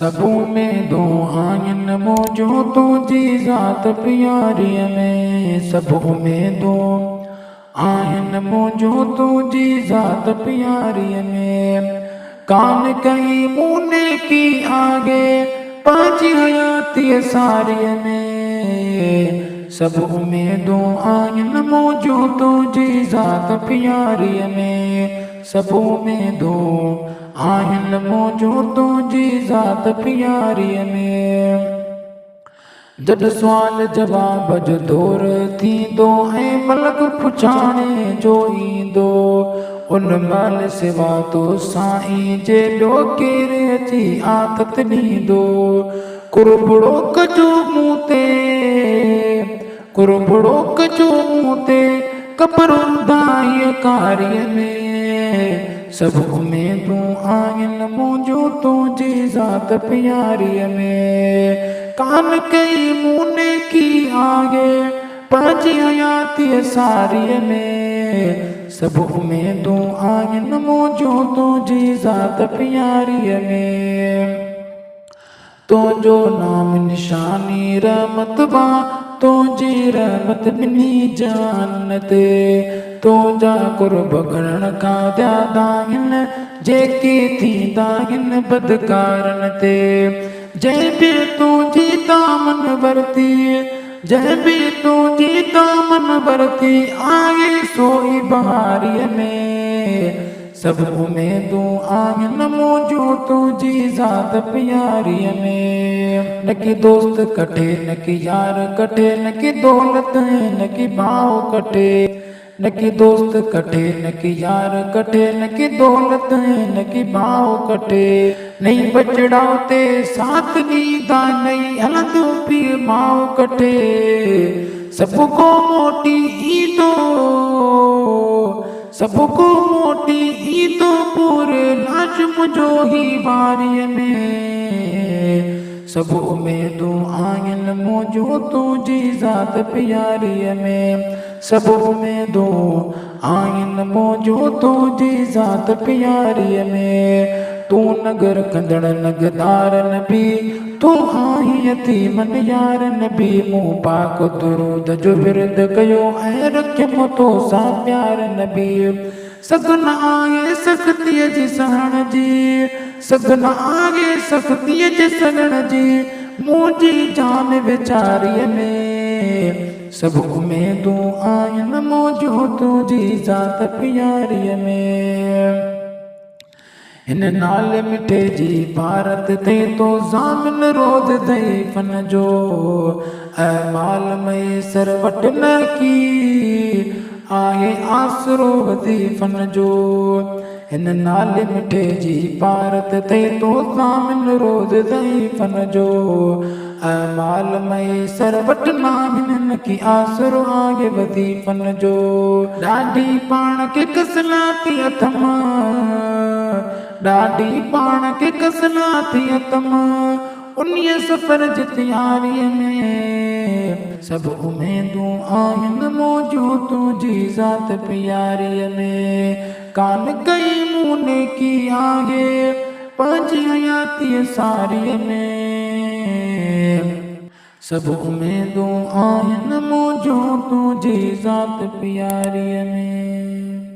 سڀ اميدون آهن منهنجون تنهنجي ذات پياريء ۾. سڀ اميدون آهن منهنجون تنهنجي ذات پياريء ۾. ڪانه ڪئي مون نيڪي آگي پنهنجي حياتيء ساريء ۾. سڀ اميدون آهن منهنجون تنهنجي ذات پياريء ۾. سڀ اميدون آهن منهنجون تنهنجي ذات پياريء ۾. جڏ سوال جواب جو دور ٿيندو ۽ ملڪ پڇاڻي جو ايندو، ان مهل سوا تو سائين جي ٻيو ڪير اچي آٿت ڏيندو. قربڙو ڪجو مون تي، قربڙو ڪجو مون تي، قبر اونداهيء ڪاريء ۾. سڀ اميدون آهن منهنجون تنهنجي ذات پياريء ۾. ڪانه ڪئي مون نيڪي آهي پنهنجي حياتيء ساريء ۾. سڀ اميدون آهن منهنجون تنهنجي ذات پياريء ۾. تنهنجو نام نشاني رحمت با تنهنجي رحمت ٻنهي جهان تي تنهنجا قرب ڳڻڻ کان زياده آهن جيڪي ٿيندا آهن بدڪارن تي جنهن به تنهنجي دامن ورتي جنهن به تنهنجي دامن ورتي آهي سو ئي بهاريء ۾. سڀ اميدون آهن منهنجون تنهنجي ذات پياريء ۾. نه ڪي دوست ڪٺي نه ڪي يار ڪٺي نه ڪي دولت ۽ نه ڪي ڀاء ڪٺي. نه ڪي دوست ڪٺي نه ڪي يار ڪٺي نه ڪي دولت ۽ نه ڪي ڀاء ڪٺي. نه ئي ٻچڙا اتي ساٿ ڏيندا نه ئي هلندو پيء ماء ڪٺي. سڀ ڪو موٽي ايندو. سڀ ڪو موٽي ايندو پوري لاش منهنجو هي واريء ۾. سڀ اميدون آهن منهنجون تنهنجي ذات پياريء ۾. سڀ اميدون آهن منهنجون تنهنجي ذات پياريء ۾. تون نگ رکندڙ نگدار نبي تون آهين يتيمن يار نبي مون پاڪ درود جو ورد ڪيو ۽ رکيم تو سان پيار نبي سگهه نه آهي سختيء جي سهڻ جي سگهه نه آهي سختيء جي سهڻ جي منهنجي جان ويچاريء ۾ سڀ اميدون آهن منهنجون تنهنجي ذات پياريء ۾. هن نالي مٺي جي پارت تي تو ضامن روز ضعيفن جو اعمال ميسر وٽ نه ڪي آهي آسرو وظيفن جو هن نالي مٺي جي پارت تي تو ضامن روز ضعيفن جو اعمال ميسر وٽ ناهن نه ڪي آسرو آهي وظيفن جو. ڏاڍي پاڻ کي ڪسلاتي اٿم ڏاڍي پاڻ کي ڪسلاتي اٿم انهيء سفر جي تياريء ۾. سڀ اميدون آهن منهنجون تنهنجي ذات پياريء ۾. ڪانه ڪئي مون نيڪي آهي پنهنجي حياتيء ساريء ۾. سڀ اميدون آهن منهنجون تنهنجي ذات پياريء ۾.